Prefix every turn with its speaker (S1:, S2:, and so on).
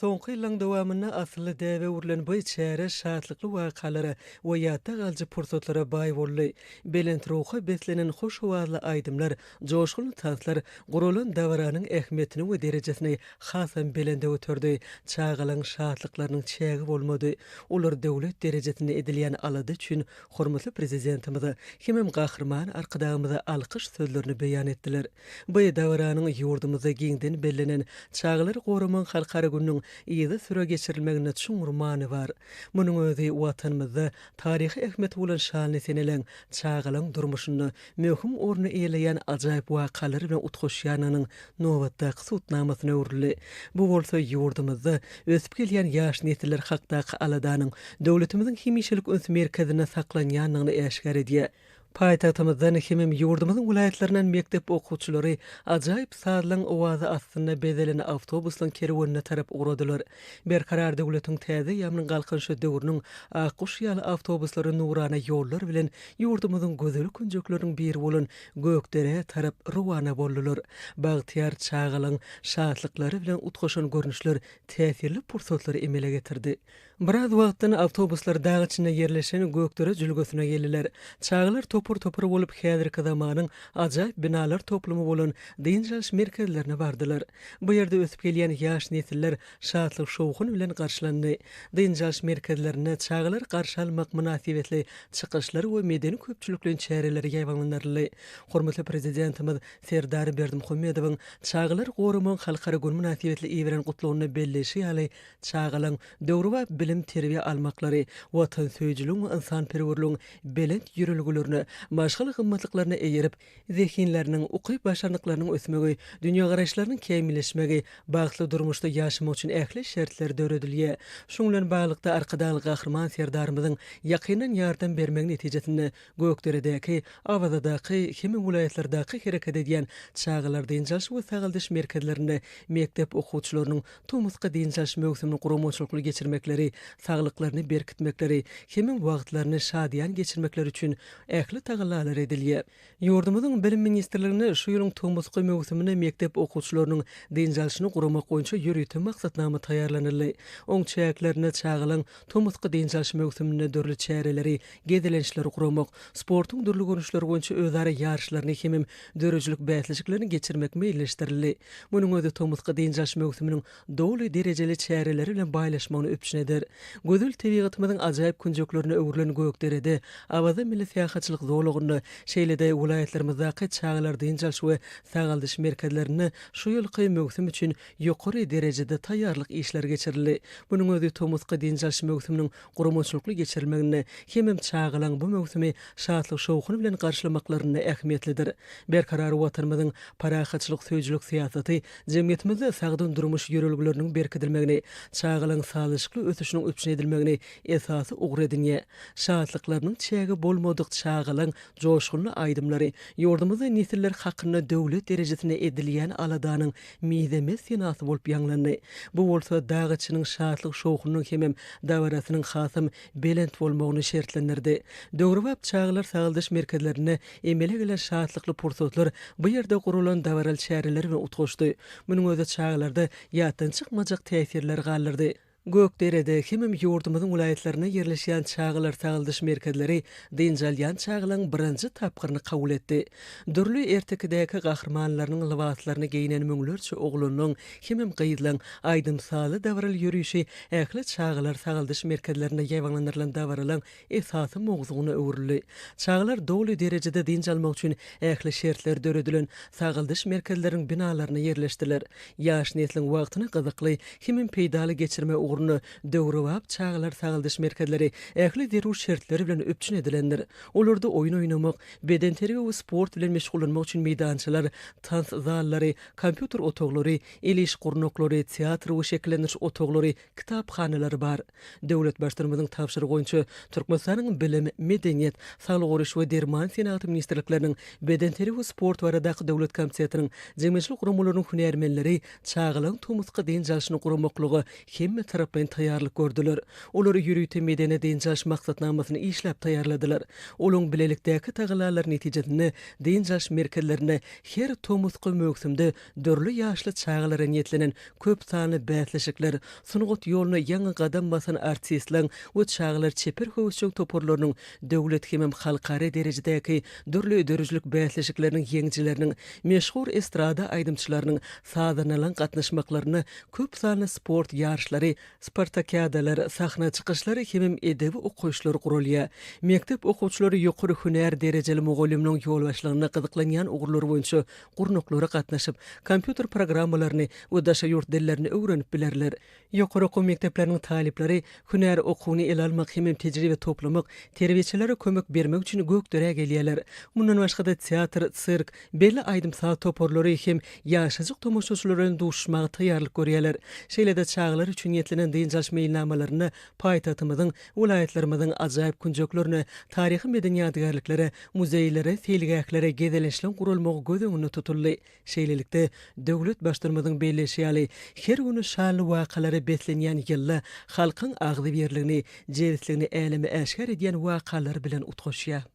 S1: Soňky ýyllaryň dowamynda asylly däbe öwrülen bu çäre şatlykly wakalara we ýatda galyjy pursatlara baý boldy. Belent ruha beslenen hoş owazly aýdymlar, joşgunly tanslar guralan dabaranyň ähmiýetini we derejesini hasam belende göterdi. Çagalaryň şatlyklarynyň çägi bolmady. Olar döwlet derejesinde edilýän alada üçin hormatly Prezidentimize hemem Gahryman Arkadagymyza alkyş sözlerini beýan etdiler. Bu dabaranyň ýurdumyzda giňden bellenen Çagalary goramagyň halkara gününiň yzysüre geçirilmeginde çuňňur many bar. Munuň özi Watanymyzda taryhy ähmiýeti bolan şanly seneleň çagalaryň durmuşynda möhüm orny eýeleýän ajaýyp wakalar bilen utgaşýandygynyň nobatdaky subutnamasyna öwrüldi. Bu bolsa ýurdumyzda ösüp gelýän ýaş nesiller hakdaky aladanyň döwletimiziň hemişelik üns merkezinde saklanýandygyny äşgär edýär. Paýtagtymyzdan hemem ýurdumyzyň welaýatlaryndan mekdep okuwçylary ajaýyp sazlaryň owazy astynda bezelen awtobuslaryň kerwenine tarap ugradylar. Berkarar döwletiň täze eýýamynyň Galkynyşy döwrüniň ak guş ýaly awtobuslary nurana ýollar bilen ýurdumyzyň gözel künjekleriniň biri bolan Gökderä tarap rowana boldular. Bagtyýar çagalygyň şatlyklary bilen utgaşan görnüşler täsirli pursatlary emele getirdi. Biraz wagtdan awtobuslar dag içinde ýerleşen Gökdere jülgesine geldiler. Çagalar topar-topar bolup häzirki zamanyň ajaýyp binalar toplumy bolan dynç alyş merkezlerine bardylar. Bu ýerde ösüp gelýän ýaş nesiller şatlyk-şowhun bilen garşylandy. Dynç alyş merkezlerinde çagalary garşy almak mynasybetli çykyşlar we medeni-köpçülikleýin çäreler ýaýbaňlandyryldy. Hormatly Prezidentimiz Serdar Berdimuhamedowyň Çagalary goramagyň halkara güni mynasybetli iberen Gutlagynda belleýşi ýaly, Çagalaryň döwrebap bilim-terbiýe almaklary, watansöýüjiligiň we ynsanperwerligiň belent ýörelgelerine, maşgala gymmatlyklaryna eýerip, zehinleriniň, ukyp-başarnyklarynyň ösmegi, dünýägaraýyşlarynyň kämilleşmegi, bagtly durmuşda ýaşamagy üçin ähli şertler döredilýär. Şunuň bilen baglylykda, Arkadagly Gahryman Serdarymyzyň ýakyndan ýardam bermegi netijesinde Gökderedäki, Awazadaky hem welaýatlardaky hereket edýän çagalar dynç alyş we sagaldyş merkezlerinde mekdep okuwçylarynyň tomusky dynç alyş möwsümini guramaçylykly geçirmekleri, saglyklaryny berkitmekleri hemem wagtlaryny şadyýan geçirmekleri üçin ähli tagallalar edilýär. Ýurdumyzyň Bilim ministrliginde şu ýylyň tomusky möwsüminde mekdep okuwçylarynyň dynç alşyny guramak boýunça ýörite maksatnama taýýarlanyldy. Oň çäklerinde çagalaryň tomusky dynç alyş möwsüminde dürli çäreleri, gezelençleri guramak, sportuň dürli görnüşleri boýunça özara ýaryşlaryny hemem döredijilik bäsleşiklerini geçirmek meýilleşdirildi. Munuň özi tomusky dynç alyş möwsüminiň doly derejeli çäreleri bilen baýlaşmagyny üpjün eder. Gözel tebigatymyzyň ajaýyp künjeklerine öwrülen Gökderede, Awaza milli syýahatçylyk zolagynda, şeýle-de welaýatlarymyzdaky çagalar dynç alyş we sagaldyş merkezlerinde şu ýylky möwsüm üçin ýokary derejede taýýarlyk işleri geçirildi. Munuň özi tomusky dynç alyş möwsüminiň guramaçylykly geçirilmeginde hemem çagalaryň bu möwsümi şatlyk-şowhun bilen garşylamaklarynda ähmiýetlidir. Berkarar Watanymyzyň parahatçylyk söýüjilik syýasaty jemgyýetimizde sagdyn durmuş ýörelgeleriniň berkidilmegini, çagalaryň sazlaşykly ösüşiniň üpjün edilmegini esasy ugur edinýär. Şatlyklarynyň çägi bolmadyk çagalaryň joşgunly aýdymlary ýurdumyzda nesiller hakynda döwlet derejesinde edilýän aladanyň mizemez senasy bolup ýaňlandy. Bu bolsa dag içiniň şatlyk-şowhunynyň hemem dabarasynyň hasam belent bolmagyny şertlendirdi. Döwrebap çagalar sagaldyş merkezlerinde emele gelen şatlykly pursatlar bu ýerde guralan dabaraly çäreler bilen utgaşdy. Munuň özi çagalarda ýatdan çykmajak täsirleri galdyrdy. Gökderede hemem ýurdumyzyň welaýatlarynda ýerleşýän çagalar sagaldyş merkezleri dynç alýan çagalaryň birinji tapgyryny kabul etdi. Dürli ertekidäki gahrymanlarynyň lybaslaryny geýnen müňlerçe oglanlaryň hemem gyzlaryň aýdym-sazly dabaraly ýörişi ähli çagalar sagaldyş merkezlerinde ýaýbaňlandyrylan dabaralaryň esasy mowzugyna öwrüldi. Çagalar doly derejede dynç almak üçin ähli şertler döredilen sagaldyş merkezleriniň binalarynda ýerleşdiler. Ýaş nesliň wagtyny gyzykly hemem peýdaly geçirmek ugrunda döwrebap çagalar sagaldyş merkezleri ähli zerur şertler bilen üpjün edilendir. Olarda oýun oýnamak, bedenterbiýe we sport bilen meşgullanmak üçin meýdançalar, tans zallary, kompýuter otaglary, el iş gurnaklary, teatr we şekillendiriş otaglary, kitaphanalary bar. Döwlet Baştutanymyzyň tabşyrygy boýunça Türkmenistanyň Bilim, Medeniýet, Saglygy goraýyş we derman senagaty ministrlikleriniň, Bedenterbiýe we sport baradaky döwlet komitetiniň, jemgyýetçilik guramalarynyň hünärmenleri çagalaryň tomusky dynç alşyny guramaklyga hemmetaraplaýyn. hemmetaraplaýyn taýýarlyk gördüler. Olar ýörite medeni-dynç alyş maksatnamasyny işläp taýýarladylar. Olaň bilelikdäki tagallalary netijesinde dynç alyş merkezlerinde her tomusky möwsümde dürli ýaşly çagalara niýetlenen köp sanly bäsleşikler, sungat ýoluna ýaňy gadam basan artistleň we çagalar çeper höwesjeň toparlarynyň döwlet hemem halkara derejedäki dürli döredijilik bäsleşikleriniň ýeňijileriniň, meşhur estrada aýdymçylarynyň, sazandalaryň gatnaşmaklarynda köp sanly sport ýaryşlary, spartakiadalar, sahna çykyşlary hemem edebi okaýyşlar guralýar. Mekdep okuwçylary ýokary hünär derejeli mugallymlaryň ýolbaşçylygynda gyzyklanýan ugurlary boýunça gurnaklara gatnaşyp, kompýuter programmalaryny we daşary ýurt dillerini öwrenip bilerler. Ýokary okuw mekdepleriniň talyplary hünär okuwyny ele almak hemem tejribe toplamak, terbiýeçilere kömek bermek üçin Gökderä gelýärler. Mundan başga-da teatr, sirk, belli aýdym-saz toparlary hem ýaşajyk tomaşaçylar bilen duşuşmaga taýýarlyk görýärler. Şeýle-de çagalar üçin niýetlenen dynç alyş meýilnamalarynda paýtagtymyzyň, welaýatlarymyzyň ajaýyp künjeklerine, taryhy-medeni ýadygärliklere, muzeýlere, seýilgählere gezelençligiň guralmagy göz öňünde tutuldy. Şeýlelikde, döwlet Baştutanymyzyň belleýşi ýaly, her güni şanly wakalara beslenýän ýylda halkyň agzybirligini, jebisligini äleme äşgär edýän wakalar bilen utgaşýar.